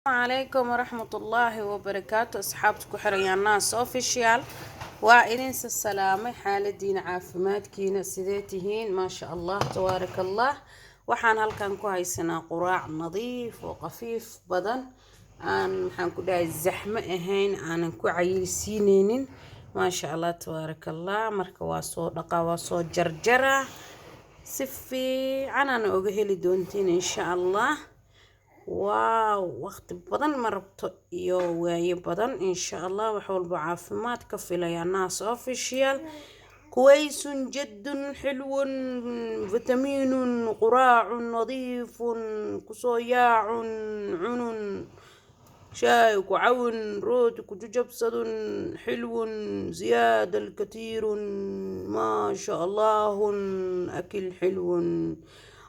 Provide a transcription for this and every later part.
Calaykum waraxmatullaahi wabarakaatu. Asxaabta ku xiran Naas Official, waa idinsa salaamay. Xaaladiina, caafimaadkiina sidee tihiin? Maasha Allah, tabaaraka Allah. Waxaan halkan ku haysanaa quraac nadiif oo khafiif badan, aan maxaan ku dhahay zaxmo ahayn, aanan ku cayilsiineynin. Maasha Allah, tabaaraka Allah. Marka waa soo dhaqaa, waa soo jarjaraa, si fiican aan oga heli doontiin insha Allah. Waaw, waqti badan ma rabto iyo waayo badan insha Allah. Wax walba caafimaad ka filaya Naas Official. كويس جد، حلو، فيتامين، قراع نظيف، كسوياع، عن شاي كعون، روت كجبسد، حلو زيادة الكثير، ما شاء الله، أكل حلو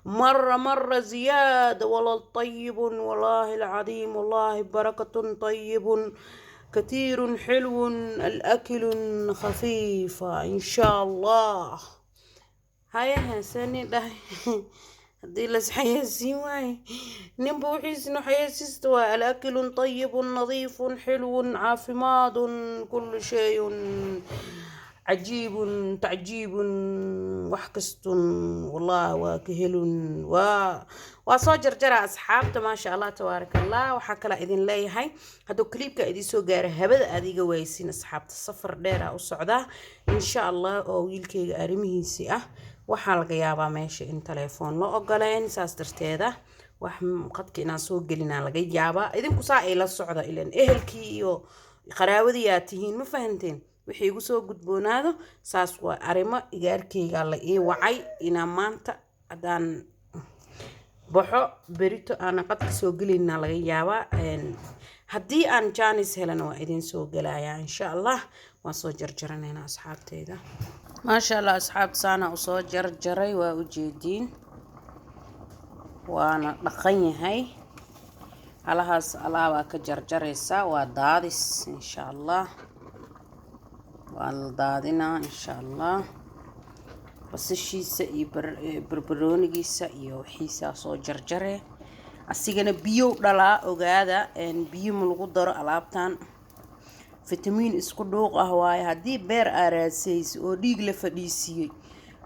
مرة مرة زيادة والله، طيب والله العظيم، والله بركة، طيب كثير، حلو الأكل خفيفة إن شاء الله. هيا هساني ده haddii las xayeysiin waaye, ninba wixiisinu xayeysiista waa الأكل طيب نظيف حلو caafimaad كل شيء عجيب تعجيب، wax kastun wallah waa ka helun. Waa soo jarjara asxaabta. Maasha Allah, tabaaraka Allah. Waxaa kalaa idin leeyahay, hadduu clipka idin soo gaara, habada aad iga waaysiin asxaabta, safar dheer aa u socdaa insha Allah oo wiilkayga arrimihiisii ah. Waxaa laga yaabaa meesha in telefoon la ogoleen, saas darteeda wax qadka inaan soo gelinaa laga yaabaa. Idinku saa ay la socda, ilan ehelkii iyo qaraawadii aa tihiin, ma fahanteen? Wixii igu soo gudboonaado saas waa arrimo igaarkayga la ii wacay inaan maanta haddaan baxo berito aanan qadka soo gelaynaa laga yaabaa. Haddii aan jaanis helana waa idin soo gelayaa insha Allah. Waan soo jarjaranaynaa asxaabteyda. Maasha Allah, asxaabta, saana usoo jarjaray, waa ujeediin, waana dhaqan yahay. Halahaas alaabaa ka jarjaraysaa, waa daadis insha Allah, waa la daadinaa insha Allah. Basashiisa iyo barbaroonigiisa iyo wixiisaa soo jarjare. Asigana biyow dhalaa, ogaada, biyo ma lagu daro alaabtan. Fitamiin isku dhuuq ah waaye. Haddii beer aa raadsayso oo dhiig la fadhiisiiyey,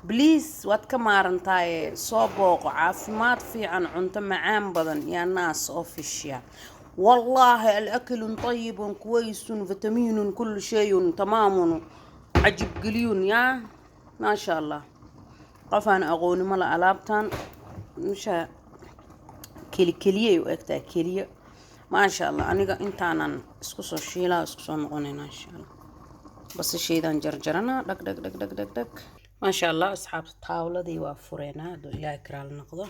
please, waad ka maarantaaye soo booqo. Caafimaad fiican, cunto macaan badan yaa Naas Official. والله الأكل طيب كويس فيتامين كل شيء تمام عجب قليون يا ما شاء الله. Qofaan aqooni mala alaabtan. Masha keli keliyay u egtahay, keliya. Maasha Allah. Aniga intaanan isku soo shiilaa, isku soo noqonayna insha Allah. Basashaydaan jarjaranaa, dhag dhag dhag dhag dhag dhag. Maasha Allah, asxaabta, taawladii waa fureynaa hadduu Ilaahay karaal noqdo.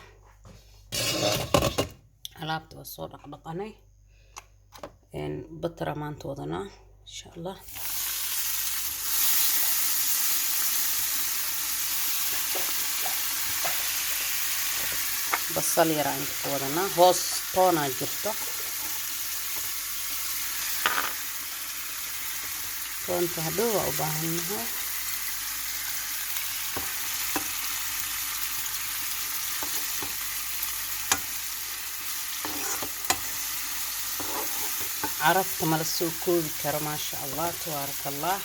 Alaabta waa soo dhaqdhaqanay, batara maanta wadanaa insha Allah. Basal yaraa inta ku wadanaa, hoos toonaa jirto. Toonta hadhow waa u baahannahay. Carafta mala soo koobi karo. Maasha Allah, tabaaraka Allah.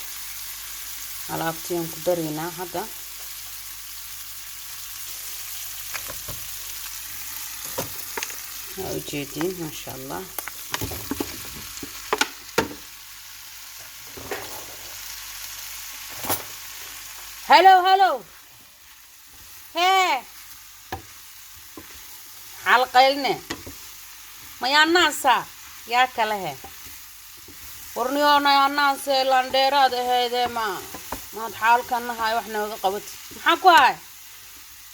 Alaabtiyaan ku daraynaa hadda. Waa ujeediin, maasha Allah. Hello, hello, hee, xalqaylne mayaanaasa yaa kale he warniyonayaanaase landheeraad aheydee ma maad xaalkanahay wax nooga qabat. Maxaa ku hay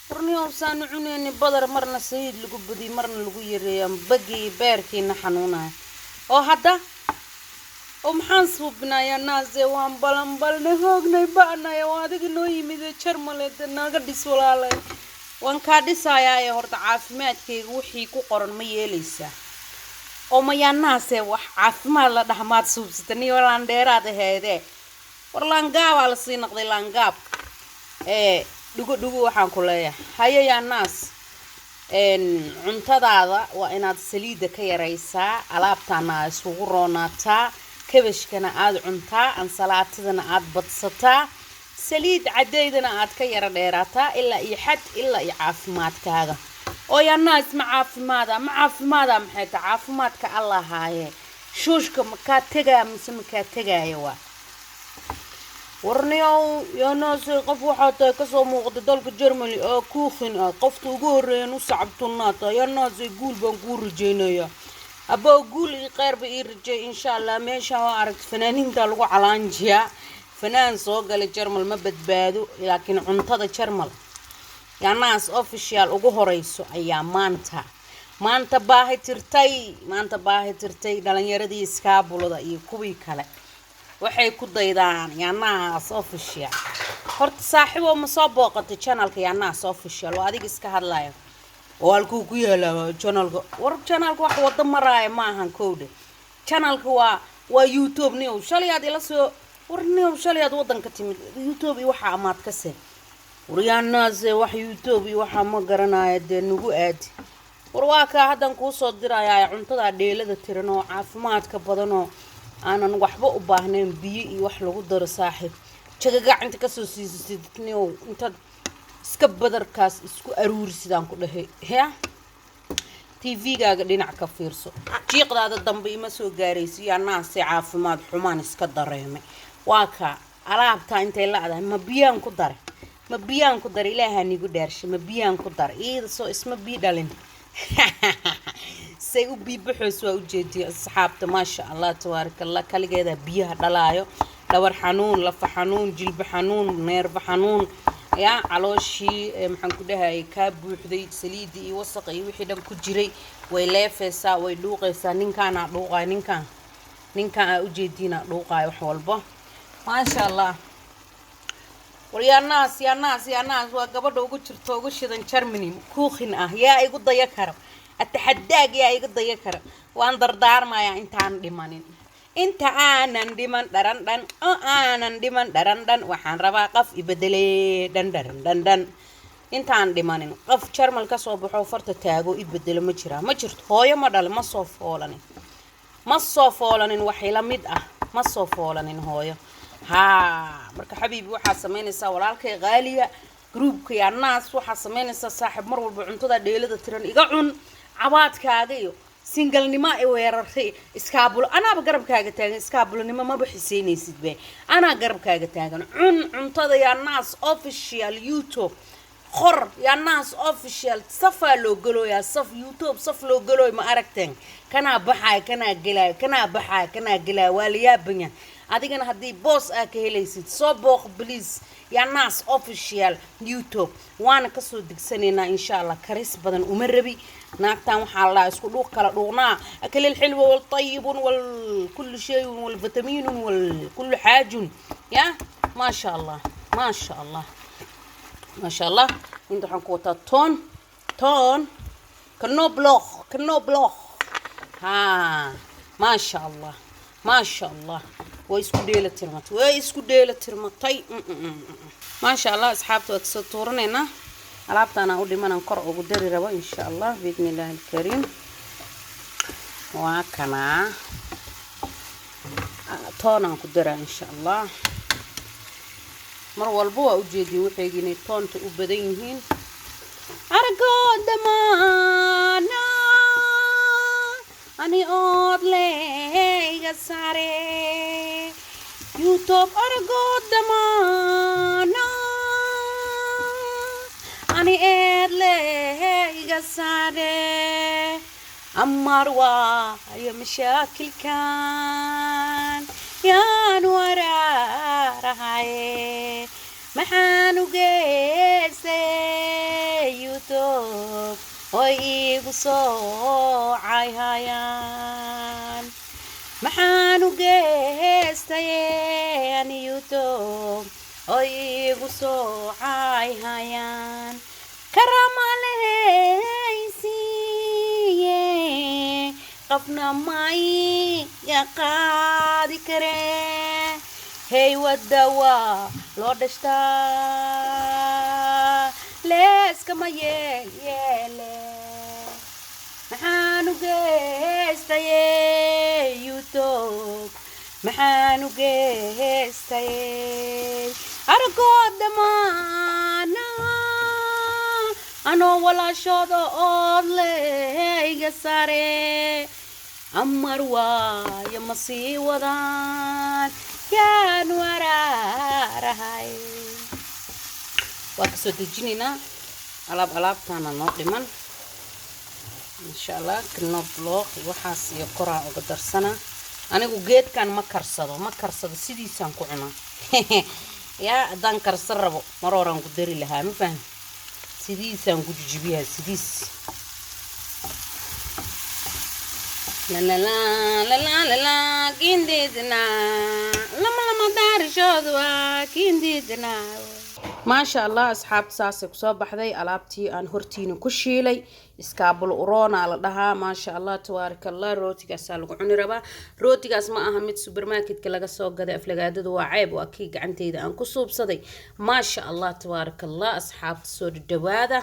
warniyow? Saanu cuneyni badar, marna saliid lagu badiy, marna lagu yareeya, bagii beerkiina xanuunaya oo hadda oo maxaan suubinayaa? Naase waan balanbalnay, hoognay, ba'nay oo adiga noo yimid Jarmaleed naga dhis walaalay. Waan kaa dhisayaa ee horta caafimaadkayga wixii ku qoran ma yeelaysaa? Oo mayaanaase wax caafimaad la dhaha maad suubsata niyo laandheeraad aheedee? War laangaabaa lasii noqday, laangaab ee dhugo dhugo. Waxaan ku leeyahay haye yaa naas. Cuntadaada waa inaad saliidda ka yaraysaa, alaabtaana aad isugu roonaataa, kabashkana aada cuntaa, ansalaatadana aada badsataa, saliid cadeydana aad ka yara dheeraataa ilaa iyo xad, ilaa iyo caafimaadkaaga. Oo yaanaas ma caafimaada? Ma caafimaada? Maxay ta caafimaadka Allah haaye? Shuushka makaa tegaa mise makaa tegaaya? Waa warniyow yaanaase, qof waxaa tahay kasoo muuqda dalka Germany oo kuukhin ah, qofta ugu horreeyan u sacabtunaa tahay. Yaanaase, guul baan kuu rajeynayaa aboo, guul iyo kheyrba ii rajey insha Allah. Meeshaan waa aragta, fanaaniinta lagu calaanjiyaa. Fanaan soo gala Jarmal ma badbaado, laakiin cuntada Jarmal Yaanaas Official ugu horeyso ayaa maanta baahi tirtay, maanta baahi tirtay. Dhalinyaradii iskaabulada iyo kuwii kale waxay ku daydaan Yaanaas Official. Horta saaxiibo, ma soo booqatay channelka Yaanaas Official? Oo adiga iska hadlaya oo halkuu ku yaalaa channelka? War channelka wax wado maraaya ma ahan kowdhe. Channelka waa YouTube. Niyow, shalay aad ila soo war, niyow, shalay aad wadanka timid, YouTube iyo waxaa amaad ka se. War yaanaase, wax YouTube iyo waxaa ma garanaya, dee nagu aadi. War waa kaa haddan kuu soo dirayaa cuntadaa dheelada tiran oo caafimaadka badan oo aanan waxba u baahnayn biyo iyo wax lagu daro. Saaxiib, jagagac inta kasoo siisasid, niyow, intaad iska badarkaas isku aruuri sidaan ku dhahay ya TV-gaaga dhinac ka fiirso, jiiqdaada dambe ima soo gaarayso. Yaanaase, caafimaad xumaan iska dareemay. Waa kaa alaabtaa intay la-dahay. Ma biyaan ku daray? Ma biyaan ku daray? Ilaahaa nigu dhaarshay, ma biyaan ku daray? Iyada soo isma bii dhalin, say u biibaxoos waa ujeediya asxaabta. Maasha Allah, tabaaraka Allah. Kaligeedaa biyaha dhalaayo. Dhabar xanuun, lafa xanuun, jilba xanuun, neerfa xanuun, yaa calooshii maxaan ku dhahayay kaa buuxday saliidii iyo wasaqa iyo wixii dhan ku jiray way leefaysaa, way dhuuqaysaa. Ninkaanaa dhuuqaay, ninkaan aa ujeediinaa dhuuqaay wax walba. Maasha Allah. War yaa naas, yaa naas, yaa naas, waa gabadha ugu jirto ugu shidan Germany, kuukhin ah. Yaa igu daya karo? Ataxadaag, yaa igu daya karo? Waan dardaarmayaa intaan dhimanin, inta aanan dhiman, dharan dhan oo aanan dhiman, dharan dhan. Waxaan rabaa qof ibedele, dhan dharan dhan dhan. Intaan dhimanin, qof Jarmal ka soo baxo farta taago ibedelo ma jiraa? Ma jirto. Hooyo ma dhalin, ma soo foolanin, ma soo foolanin, wax ila mid ah ma soo foolanin hooyo. Haa, marka xabiibi, waxaa samaynaysaa, walaalkay qaaliya, groupka yaa naas, waxaa samaynaysaa saaxiib, mar walba cuntada dheelada tiran iga cun. Cabaadkaaga iyo singalnimo ay weerartay, iskaabulo, anaaba garabkaaga taagan. Iskaabulonimo maba xiseynaysid be, anaa garabkaaga taagan. Cun cuntada yaa naas Official YouTube. Qor yaa naas Official, safaa loo gelooyaa, saf YouTube saf loo gelooy. Ma aragteen? Kanaa baxaay, kanaa gelaayo, kanaa baxaay, kanaa gelaayo, waa la yaabanya. Adigana haddii boos aa ka helaysid, soo booq please yaa naas Official YouTube. Waana kasoo degsanaynaa insha Allah. Karis badan uma rabi. Naagtan waxaa la dhahaa isku dhuuq kala dhuuqnaa, akal alxilwa waltayibun walkullu shayun walfitamiinun walkullu xaajun. Ya maasha Allah, maasha Allah, maasha Allah. Inta waxaan ku wataa toon, toon, Knoblauch, Knoblauch. Ha, maasha Allah, maasha Allah. Way isku dheela tirmatay, way isku dheela tirmatay. Maasha Allah. Asxaabta, waa kasoo tuuranaynaa alaabtaan aan u dhimanan, kor ugu dari rabo insha Allah, biidni illaahi alkariim. Waa kanaa, toonaan ku daraa insha Allah. Mar walba waa ujeediin waxaygi inay toonta u badan yihiin. Aragoo damaana ani ood leyga sare YouTube, aragoo damaana ani eed leyga sare, amar waayo mashaakilkan yaan waraarahaye, maxaan u geystay YouTube oy iigu soo cayhayaan? Maxaan u geystay ani YouTube oy iigu soo cayhayaan? Karama lehaysiiye, qofna ma iga qaadi kare. Hey, wadda waa loo dhashtaa, leeskama yeele. Maxaan u geystayey YouTube? Maxaan u geystayey aragood dhammaana anoo walaashooda ood leh iga sare amar waayo ma sii wadaan yaan waraarahay. Waa kasoo dejinaynaa alaab, alaabtaana noo dhiman insha Allah. Knoblauch iyo waxaas iyo koraan uga darsana. Anigu geedkan ma karsado, ma karsado, sidiisaan ku cunaa. Yaa haddaan karsan rabo mar horaan ku dari lahaa, ma fahmi? Sidiisaan ku jijibiyaa, sidiis. Lalala lalala kindidna lama lama daarishoodu waa kindidna. Maasha Allah, asxaabta, saasay kusoo baxday alaabtii aan hortiina ku shiilay. Iskaabul urona la dhahaa. Maasha Allah, tabaaraka Allah. Rootigaasaa lagu cuni rabaa. Rootigaas ma aha mid supermarketka laga soo gaday, aflagaadadu waa ceeb. Waa kii gacanteyda aan ku suubsaday. Maasha Allah, tabaaraka Allah. Asxaabta, soo dhadhawaada.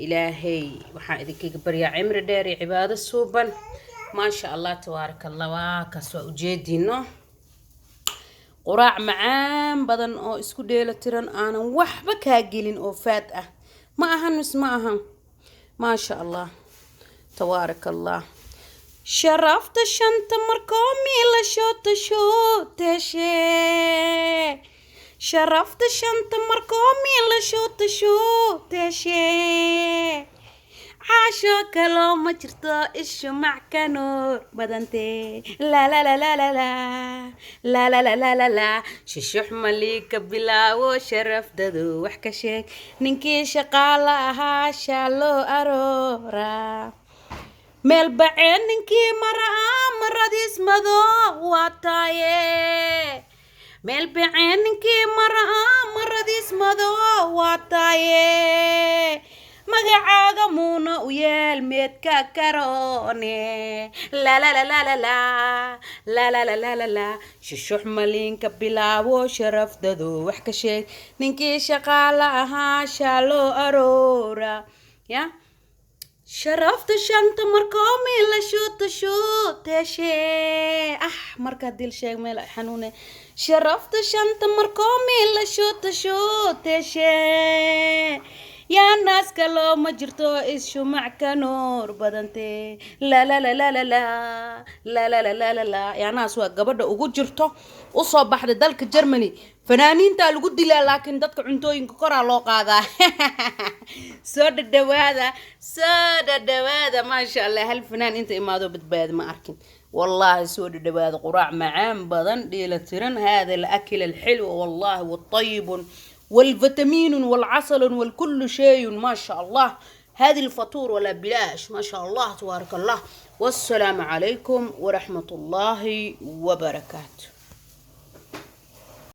Ilaahay waxaan idinkaga baryaa cimri dheer iyo cibaado suuban. Maasha Allah, tabaaraka Allah. Waa kaas, waa ujeediino quraac macaan badan oo isku dheela tiran, aanan waxba kaa gelin oo faad ah. Ma ahan mis ma ahan? Maasha Allah, tabaaraka Allah. Sharafta shanta markoo miila shoota shooteeshe, sharafta shanta markoo miila shoota shooteeshe, caasho kaloo ma jirto ishu macka nuur badante. Laalalalalala laalalalalala shushux maliika bilaawo sharafdadu wax ka sheeg ninkii shaqaala ahaa shaaloo aroora meel baceen ninkii maraa maradiis mado waa taaye meel baceen ninkii maraa maradiis mado waa taaye magacaaga muuna u yeel meedka karoone. Laalalalalala laalalalalala shushux maliinka bilaabo sharafdadu wax ka sheeg ninkii shaqaala ahaa shaaloo aroora ya sharafta shanta markoo miila shuuta shuuteeshe. Ah, markaa dil sheeg meel xanuune. Sharafta shanta markoo miila shuuta shuuteeshe, yaa naas kaloo ma jirto ishumac ka nuur badante. Laalalalalala laalalalalala yaa naas waa gabadha ugu jirto usoo baxday dalka Germany. Fanaaniintaa lagu dilaa, laakiin dadka cuntooyinka koraa loo qaadaa. Soo dhadhawaada, soo dhadhawaada. Maasha Allah, hal fanaan inta imaado badbaadi ma arkin wallaahi. Soo dhadhawaada, quraac macaan badan, dheela tiran. هذا الأكل الحلو والله والطيب والفيتامين والعسل والكل شيء. ما شاء الله، هذه الفطور ولا بلاش. ما شاء الله، تبارك الله. والسلام عليكم ورحمة الله وبركاته.